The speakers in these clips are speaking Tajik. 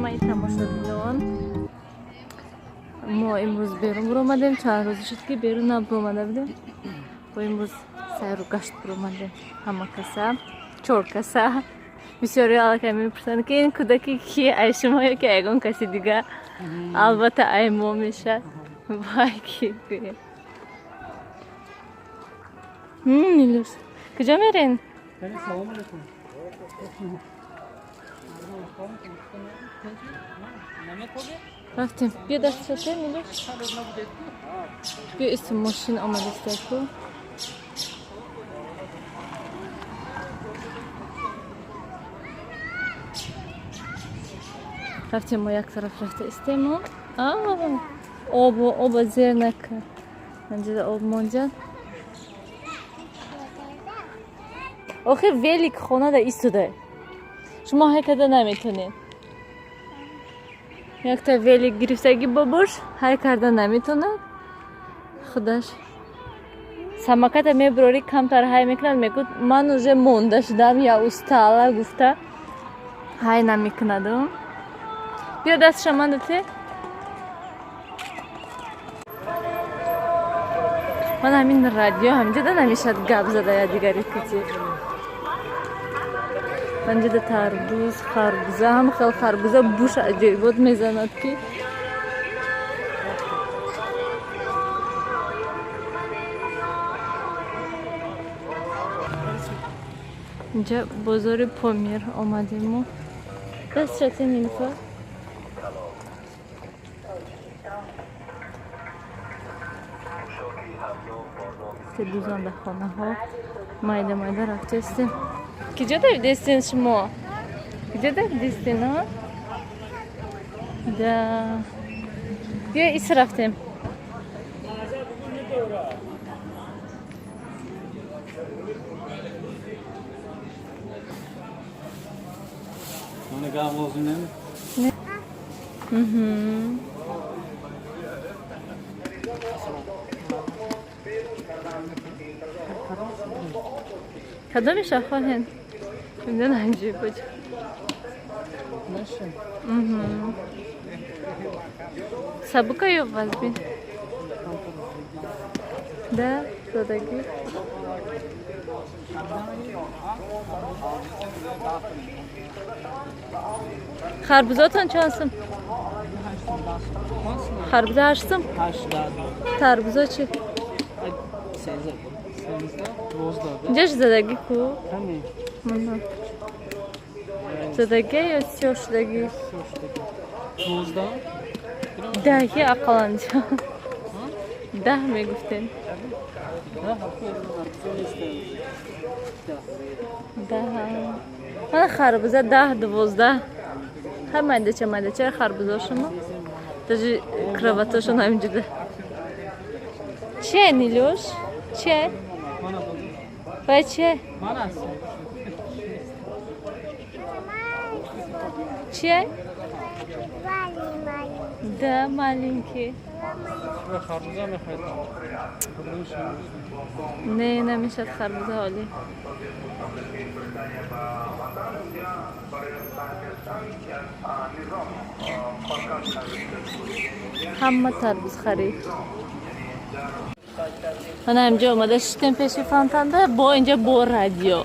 Ҳамаи тамошобинон, мо имрӯз берун буромадем. Чанд рӯзе шуд, ки берун набуромада будем. Бо имрӯз сайру гашт буромадем, ҳама каса, чор каса. Бисёри аллакай мепурсанд, ки ин кӯдаки ки, ай шумо ё ки ягон каси дига. Албатта, ай мо мешад. Вай, ки гӯем? Нилюс, куҷо мерен? Салом алейкум. Рафтем. Биё, дастшате, Нилюс, биё. Исти, мошин омадастаку. Рафтем, мо як тараф рафта истему. Обо оба зер накард, анҷода об монҷад. Охир велик хонада истода, шумо ҳай карда наметонед. Якта велик гирифтагӣ бобош, ҳай карда наметонад худаш. Самоката мебурорӣ, камтар ҳай мекунад, мегӯд: «Ман уже монда шудам, я устала», гуфта ҳай намекунаду. Биё, дасташа ман дате. Ман ҳамин радио ҳаминҷода намешад гап зада я дигари кати. Анҷода тарбуз, харбуза, ҳам хел харбуза буш аҷоибот мезанад, ки инҷа бозори Помир омадему. Дастшати, Нилуфар. Дузандахонаҳо майда майда рафтестем. Киҷо давидестен шумо? Киҷо давидестен? А да, биё, ис рафтем. Мана гам лозим неми? Мгм. Кадомеша хоҳен? Мебинан, аҷиб. Наша. Сабука ё вазбин? Да, додагӣ. Харбузотон чанд сум? Харбуза 8 сум? Тарбузо чӣ? Инҷаш задагӣ ку? Мана. Задагӣ ё сиёҳ шудагӣ? Даҳи ақаллан 10 мегуфтем. 10. Мана харбуза 10, 12. Ҳар майдача майдача харбузошуно. Даже кроватошон ҳаминҷода. Чие, Нилюш? Чие? Вай, чие? Чие? Да, маленький. Харбуза мехоҳед? Не, намешад харбуза ҳолӣ. Ҳама тарбуз харид. Мана, инҷо омада шиштем пеши фонтанда, бо инҷа бо радио.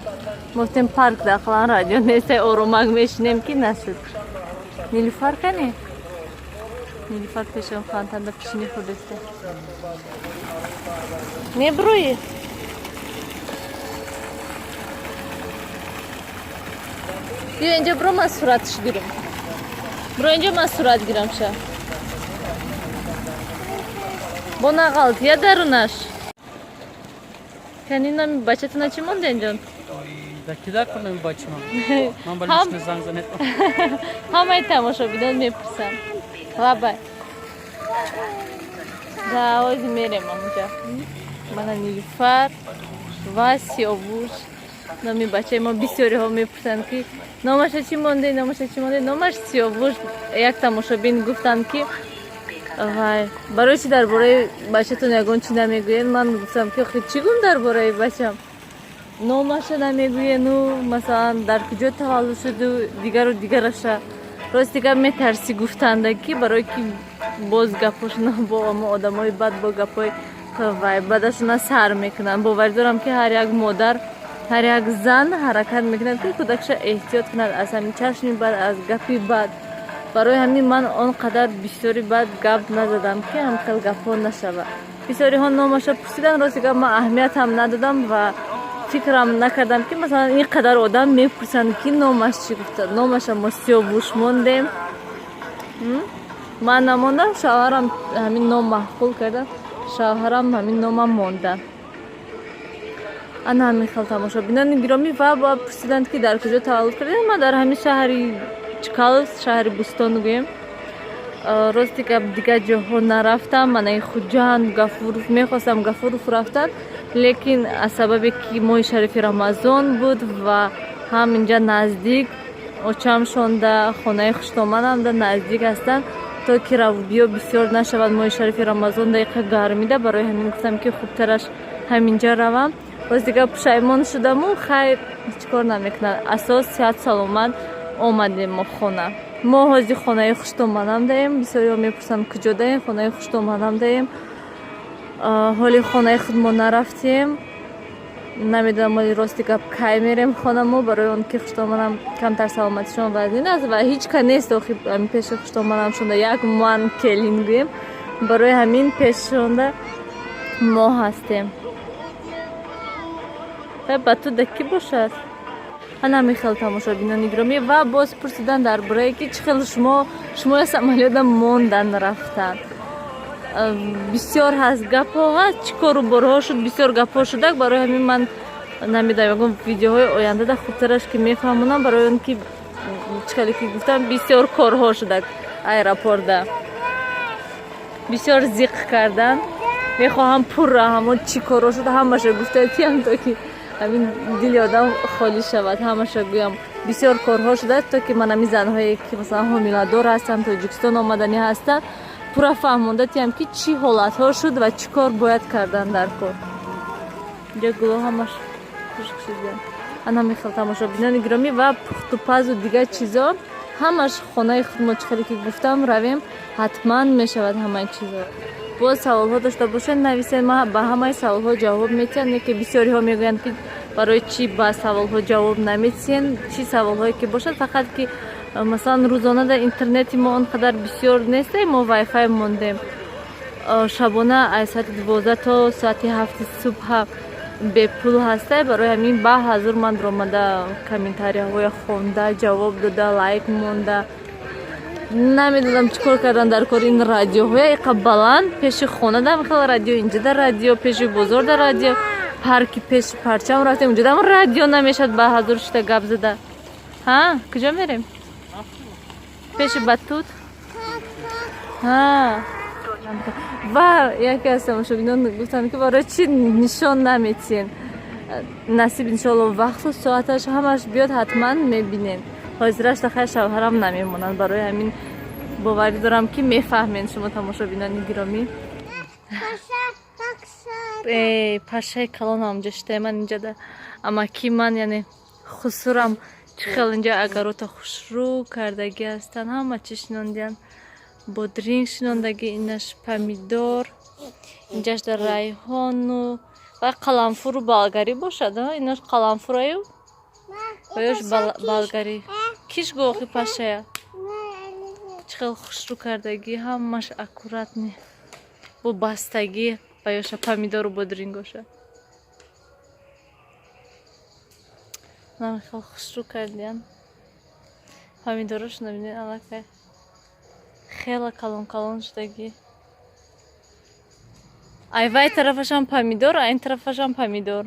Гуфтем, парк да ақаллан радио нест, оромак мешинем, ки нашуд. Нилуфар кане? Нилуфар пеши он фонтанда пишини хӯрдесте. Мебурӯӣ? Биё инҷо, биро, ман суратш гирам. Биро инҷо, ман сурат гирам ша. Бо нағалт, я дарунаш. Кани, номи бачатона чӣ монда инҷон? Да кида кунем бачиман? Ман ба лично занг занед. Ҳамаи тамошобинон мепурсанд. Лабай. Да, ози мерем онҷа. Мана Нилуфар ва Сиёвуш. Номи бачаи мо. Бисёриҳо мепурсанд, ки номаша чӣ монде, номаша чӣ монде. Номаш Сиёвуш. Як тамошобин гуфтанд, ки вай, барои чӣ дар бораи бачатон ягон чӣ намегӯед? Ман гуфтам, ки охи чӣ гум дар бораи бачам? Номаша намегӯену, масалан, дар куҷо таваллуд шуду, дигару дигараша. Рости гап, метарсӣ гуфтанда, ки барое ки боз гапошона бо амо одамои бад, бо гапҳои вай бадашона сар мекунанд. Боварӣ дорам, ки ҳар як модар, ҳар як зан ҳаракат мекунад, ки кӯдакша эҳтиёт кунад аз ҳамин чашми бад, аз гапи бад. Барои ҳамин ман он қадар бисёри бад гап назадам, ки ҳам хел гапҳо нашавад. Бисёриҳо номаша пурсиданд. Рости гап, ман аҳамиятам надодам ва фикрам накардам, ки масалан ин қадар одам мепурсанд, ки номаш чӣ гуфта. Номаша мо Сиёвуш мондем. Ман намондам, шавҳарам ҳамин ном маъқул карда, шавҳарам ҳамин номам монда. Ана ҳамин хел, тамошобинони гиромӣ. Ва бояд пурсиданд, ки дар куҷо таваллуд кардем. Ман дар ҳамин шаҳри Чкаловск, шаҳри Бӯстон гӯем. Рости гап, дигар ҷоҳо нарафтам. Манаи Хуҷанд, Гафуров, мехостам Гафуров рафтан, лекин аз сабабе ки моҳи шарифи Рамазон буд ва ҳам инҷа наздик очамшонда, хонаи хуштоманамда наздик ҳастанд, то ки равбиё бисёр нашавад, моҳи шарифи Рамазон дақиқа гармида. Барои ҳамин гуфтам, ки хубтараш ҳаминҷа равам. Боз дигар пушаймон шудаму хайр, ҳеҷ кор намекунад, асос сиҳат саломат омадем мо хона. Мо ҳозир хонаи хуштоманам даем. Бисёриҳо мепурсанд, куҷо даем. Хонаи хуштоманам даем. Ҳоли хонаи худ мо нарафтем, намедонам оли, рости гап, кай мерем хона мо, барои он ки хуштоманам камтар саломатишон вазнин аст ва ҳеҷ ка нест охи пеши хуштоманам шонда, як ман келин гӯем. Барои ҳамин пешшонда мо ҳастем. Ба ту да кӣ бошад? Ана ҳамин хел, тамошобинони гиромӣ. Ва боз пурсидан дар борае ки чӣ хел шумоя самолёта мондан рафтан. Бисёр ҳаст гапҳо ва чӣ кору борҳо шуд, бисёр гапҳо шудак. Барои ҳамин ман намедонам, ягон видеоҳои ояндада хубтараш ки мефаҳмонам, барои он ки чӣ хеле ки гуфтам, бисёр корҳо шудак аэропорда, бисёр зиқ кардан. Мехоҳам пурра ҳамон чӣ корҳо шуд, ҳамаша гуфта тиям, то ки ҳамин дили одам холӣ шавад, ҳамаша гӯям. Бисёр корҳо шудааст, то ки ман ҳамин занҳое ки масалан ҳомиладор ҳастанд, Тоҷикистон омаданӣ ҳастанд, пурра фаҳмонда тиям, ки чӣ ҳолатҳо шуд ва чӣ кор бояд кардан дар кор. Инҷа гуло ҳамаш хушк шудиям. Ана ҳамин хел, тамошобинони гиромӣ. Ва пухтупазу дигар чизо ҳамаш хонаи худ мо, чӣ хеле ки гуфтам, равем, ҳатман мешавад ҳамаи чизо. Боз саволҳо дошта бошед, нависед, ман ба ҳамаи саволҳо ҷавоб метиҳам. Не ки бисёриҳо мегӯянд, ки барои чӣ ба саволҳо ҷавоб наметиҳен. Чӣ саволҳое ки бошад, фақат ки масалан рӯзона дар интернети мо он қадар бисёр нест, мо вайфай мондем. Шабона аз соати 12 то соати 7 субҳа бепул ҳастай. Барои ҳамин ба ҳазур ман омада, комментарияҳоя хонда, ҷавоб дода, лайк монда. Намедонам, чӣ кор кардан дар кори ин радиоҳоя иқа баланд. Пеши хона дам хела радио, инҷода радио, пеши бозор да радио, парки пеши парчам рафтем, унҷодам радио. Намешавад ба ҳазур шуда гап зада. Ҳа, куҷо мерем? Пеши батут. Ҳа, ва яке аз тамошобинон гуфтанд, ки барои чӣ нишон наметиҳен. Насиб, иншоалло, вақту соаташ ҳамаш биёд, ҳатман мебинен. Ҳозираш дахай шавҳарам намемонанд. Барои ҳамин боварӣ дорам, ки мефаҳмед шумо, тамошобинони гиромӣ. Пашаи калон ҳамҷо шитаи ман инҷода амаки ман, яъне хусурам, чӣ хел инҷа агарота хушрӯ кардагӣ ҳастанд, ҳама чӣ шинондиянд, бодринг шинондагӣ, инаш помидор, инҷаш дар райҳону ва қаламфуру болгарӣ бошад. Инаш қаламфураю ва ёш болгарӣ. Киш гӯ, охи пашая чӣ хел хушрӯ кардагӣ, ҳамаш аккуратный, бо бастагӣ ва ёша помидору бодрингоша хел хушрӯ кардиян. Помидорошо набинед, аллакай хела калон калон шудагӣ. Ай вай тарафашам помидор, а ин тарафашам помидор.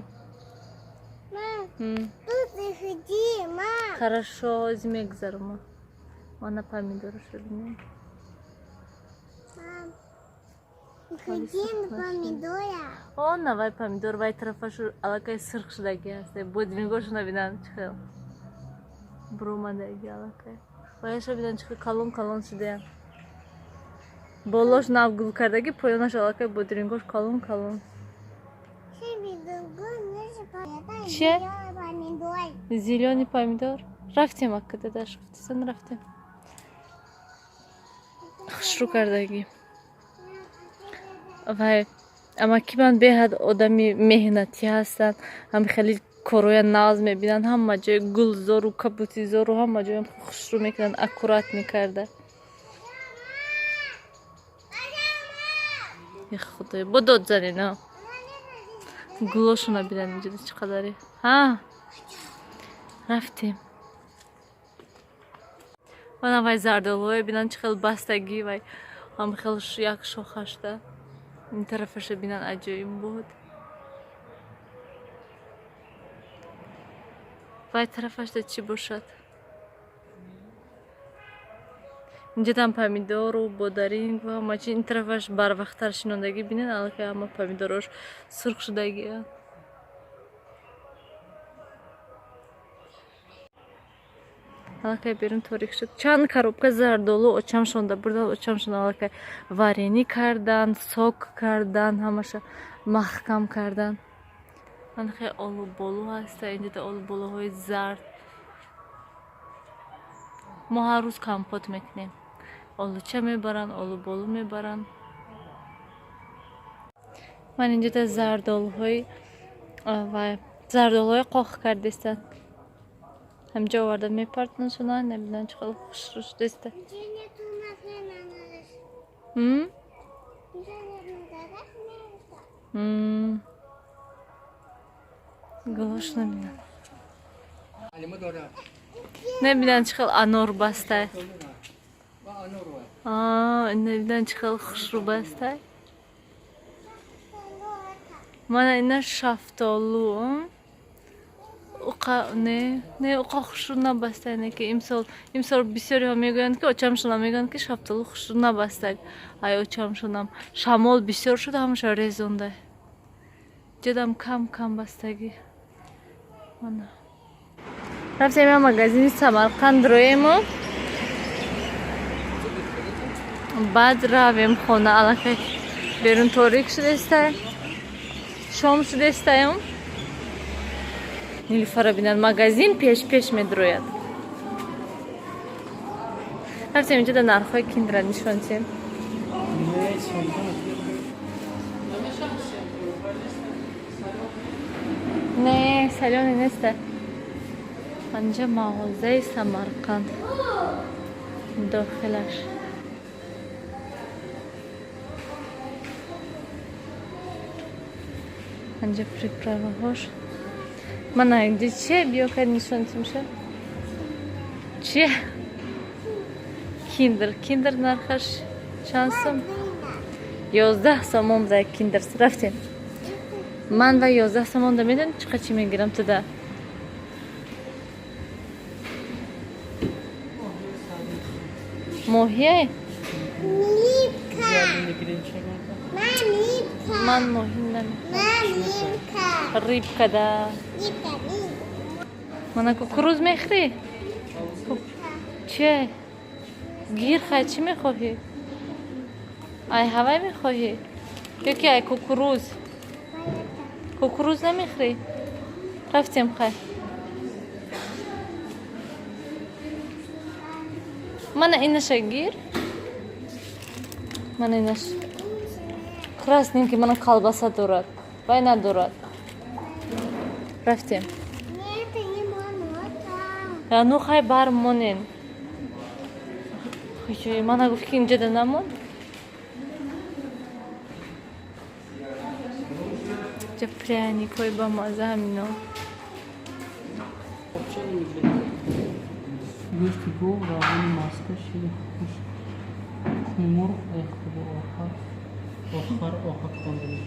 Хорошо, ҳозир мегузарам. Мана помидорашо бинед. О, навай помидор вай тарафашу аллакай сирх шудагӣ аст. Бодрингошо набинанд, чӣ хел буромадагӣ аллакай. Ваяша бинанд, чӣ хел калон калон шудаянд. Болош нав гул кардагӣ, поёнаш аллакай бодрингош калон калон. Чия? Зелёный помидор. Рафтем, ака, дадаш гуфтисан, рафтем. хушрӯ кардагӣ. Вай амаки ман беҳад одами меҳнатӣ ҳастанд, ҳам хеле корҳоя нағз мебинанд, ҳама ҷои гулзору кабутизору ҳама ҷоям хушрӯ мекунанд, аккуратно карда. Худоё, бо дод занена. Гулошона бинанд инҷо чӣ қадаре. Ҳа, рафтем. Мана вай зардолуҳое бинанд чӣ хел бастагӣ, вай ҳам хел як шохашда. Ин тарафаша бинанд, аҷоиб буд. Вай тарафашда чӣ бошад? Инҷадам помидору бодаринг ва ҳама чи. Ин тарафаш барвақттар шинондагӣ, бинед, аллакай ҳама помидорош сурх шудагианд. Аллакай берун торик шуд. Чанд коробка зардолу очамшонда бурдан, очамшон аллакай варенӣ кардан, сок кардан, ҳамаша маҳкам кардан. Ман хеле олуболу ҳаста, инҷода олуболуҳои зард. Мо ҳар рӯз компот мекунем. Олуча мебаранд, олуболу мебаранд. Ман инҷода зардолуҳои ва зардолуҳои қоқ кардистанд. Ҳамҷо оварда мепартоншона, набинанд чӣ хел хушрӯ шудиста. Гулош набинанд. Набинанд чӣ хел анор бастай. Набинанд чӣ хел хушрӯ бастай. Мана ина шафтолу. Уқа не, не, уқа хушрӯ набастай, не ки имсол, имсол бисёриҳо мегӯянд ки очамшонам мегӯянд ки шафтолу хушрӯ набастай. Ай очамшонам шамол бисёр шуд, ҳамаша резондай. Ҷодам кам кам бастагӣ. Мана. Рафтем я магазини Самарқанд роему. Баъд равем хона, аллакай берун торик шудестай. Шом шудестаем. Нилуфара бинад, магазин пеш пеш медрояд. Рафтем инҷо дар нархҳои киндра нишон диҳем. Не, солёный неста. Анҷа мағозаи Самарқанд. Дохилаш. Анҷа приправаҳош. Мана инҷа чие? Биё кай нишон диҳемша. Чие? Киндер. Киндер нархаш чанд сом? 11 сомон буда киндер. Рафтем. Ман ва 11 сомон да медонӣ чӣ қадр чӣ мегирам туда? Моҳие? Ман моҳӣ намехоҳам. Рыбка да. Мана кукуруз мехӯрӣ? Чие? Гир хай, чӣ мехоҳӣ? Ай ҳавай мехоҳӣ? Ё ки ай кукуруз? Кукуруз намехӯрӣ? Рафтем хай. Мана инаша гир. Мана инаш. Красненький, мана колбаса дорад. Вай надорад. Рафтем. Ну хай бар монен. Мана гуфт ки инҷода намон. Инҷа пряникҳои бамаза ҳамино. Гӯшти гов, равғани маска, шири хушк, тухми мурғ, ай худо, охар, охар, охар хондани.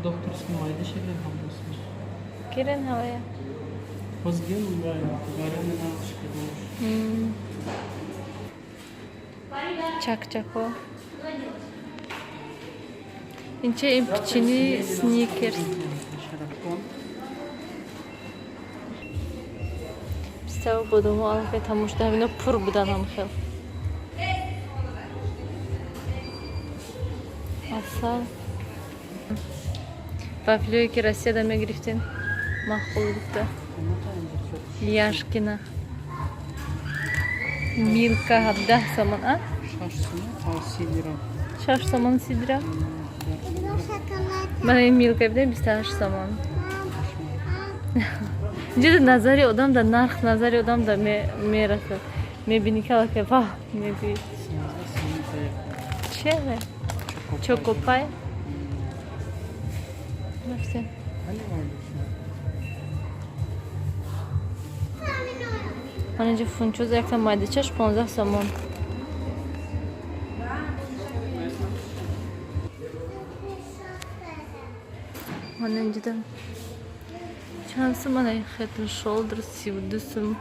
Докторски майда шири ҳамдост. Кирен ҳавая. Боз гир варяни нағш кардамош. Чакчако. Инча ин печени Сникерс. Пиставу бодому аллакай тамом шуда, ҳамино пур будан ҳам хел. Асал. Вафлиое ки Россияда мегирифтем, маъқул гуфта. Яшкина. Милка 17 сомон, а? 6 сомон 30 дирам. 6 сомон 30 дирам. Мана ин Милка бинем, 28 сомон. Инҷо назари одам да нарх, назари одам да мерасад. Мебини, ки аллакай ваҳ мегӯӣ. 13 сомон. Чия? Чокопай рафтем. Ман инҷо фунчоз, якта майдачаш 15 сомон. Ман инҷода чанд сум? Мана Head & Shoulders 32 сум.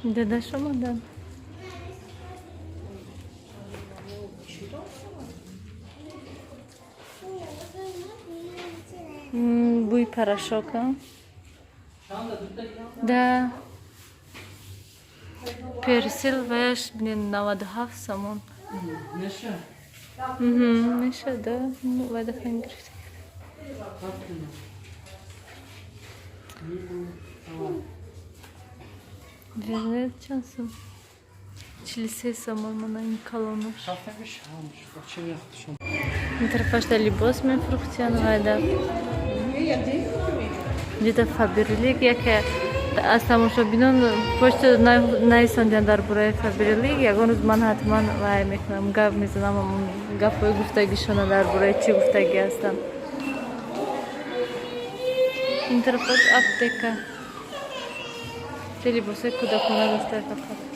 Дадаш омадан. Бӯи порошок, а? Да. Персил ваяш бинед, 97 сомон. Меша. Меша, да. Вайдафан гирифта. Ҳафт. Вернет чанд сум? 43 сомон, мана ин калонаш. Ин тарафашда либос мефурӯхтиян вайда. Ҷида Фаберлик, яке аз тамошобинон почта нависондиан дар бораи Фаберлик. Ягон рӯз ман ҳатман вай мекунам, гап мезанам, гапҳои гуфтагишона дар бораи чӣ гуфтагӣ ҳастанд. Ин тарафаш аптека. Те либосҳои кӯдакона дошта фақат.